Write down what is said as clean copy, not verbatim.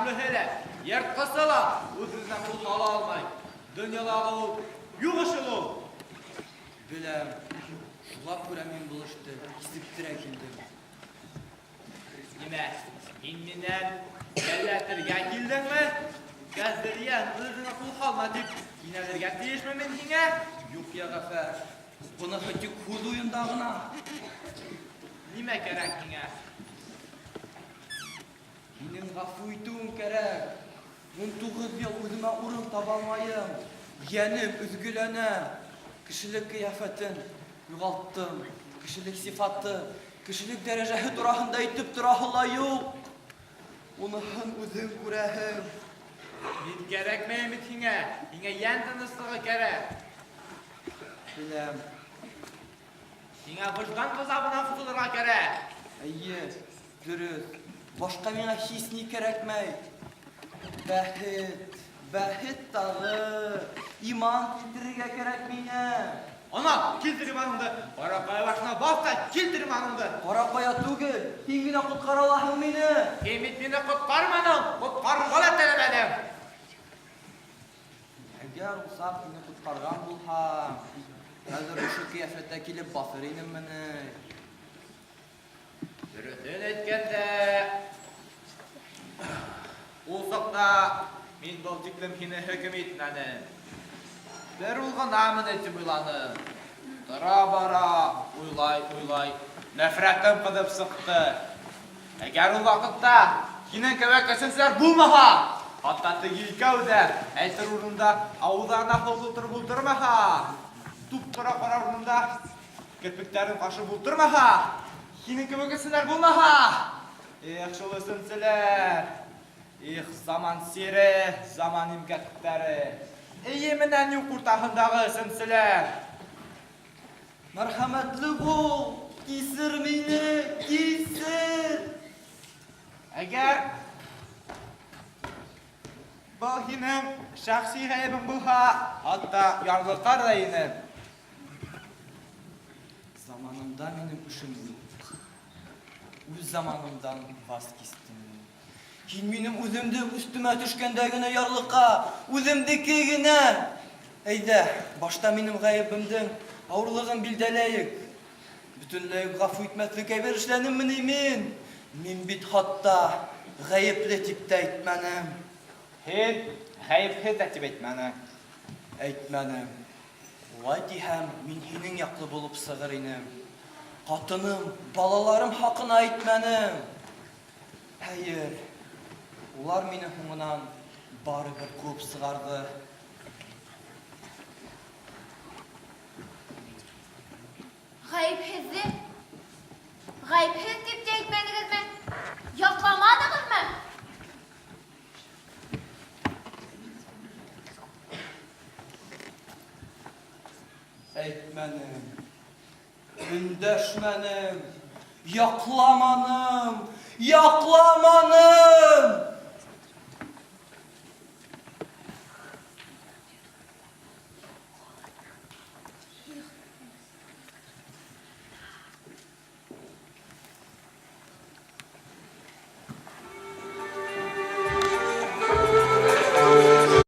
Рәхимлеһе лә, йыртҡысы ла үҙ-үҙенә ҡул һала алмай. Донъялағы ул юҡ эш ул. Беләм. Шуға күрә мин был эште кисектерә килдем. Нимә, һин минән йәлләтергә килдеңме? Кәздерйән, үҙ-үҙеңә ҡул һалма дип инәлергә тейешме мин һиңә? Юҡ, йә Ғәфәр, быныһы тик һүҙ уйында ғына. Нимә кәрәк һиңә? Һинең ғәфү итеүең кәрәк. 19 йыл үҙемә урын таба алмайым. Йәнем өҙгөләнә. Кешелек ҡиәфәтен юғалттым. Кешелек сифаты, кешелек дәрәжәһе тураһында әйтеп тораһы ла юҡ. Уныһын үҙең күрәһең. Мин кәрәкмәйем бит һиңә. Һиңә йән тыныслығы кәрәк. Беләм. Һиңә выждан ғазабынан ҡотолорға кәрәк. Әйе, дөрөҫ. Башҡа миңа һис ни кәрәкмәй. Бәхет, бәхет тағы. Иман килтерергә кәрәк миңә. Ана, килтер иманыңды. Ҡара ҡая башына баҫ та килтер иманыңды. Ҡара ҡая түгел, һин генә ҡотҡара алаһың мине. Һин бит мине ҡотҡарманың, ҡотҡарырға ла теләмәнең. Әгәр ул саҡ һине ҡотҡарған булһам, хәҙер ошо ҡиәфәттә килеп баҫыр инемме ни? Дөрөҫөн әйткәндә, ул саҡта мин был тиклем һине хөкөм итмәнем. Бер ул ғынамыни тип уйланым. Тора-бара, уйлай-уйлай, нәфрәтем ҡыҙып сыҡты. Әгәр ул ваҡытта һинең кеүек өсөнсөләр булмаһа, хатта теге икәү ҙә әйтер урынында ауыҙҙарына һыу тултырып ултырмаһа, туп-тура ҡарар урынында керпектәрен ҡашып ултырмаһа, һинең кеүек өсөнсөләр булмаһа, эх, шул өсөнсөләр! Их, заман сире, заман имгәктәре! Эйе менән юҡ уртаһындағы өсөнсөләр! Мәрхәмәтле бул, кисер мине, кисер! Әгәр был һинең шәхси ғәйебең булһа, хатта ярлыҡар ҙа инем. Заманымда минең эшем юҡ. Үҙ заманымдан ваз кистем мин. Һин минең үҙемде өҫтөмә төшкәндә генә ярлыҡа, үҙемдеке генә. Әйҙә, башта минең ғәйебемдең ауырлығын билдәләйек. Бөтөнләй үк ғәфү итмәҫлек әйбер эшләнемме ни мин? Мин бит хатта ғәйепле тип тә әйтмәнем. Һин ғәйепһеҙ ҙә тип әйтмәнең. Әйтмәнем. Улай тиһәм, мин һинең яҡлы булып сығыр инем. Ҡатыным, балаларым хаҡына әйтмәнем. Хәйер, улар мине һуңынан барыбер ҡыуып сығарҙы. Ғәйепһеҙҙе ғәйепһеҙ тип тә әйтмәнегеҙме? Яҡламанығыҙмы? Әйтмәнем. Өндәшмәнем. Яҡламаным. Яҡламаным!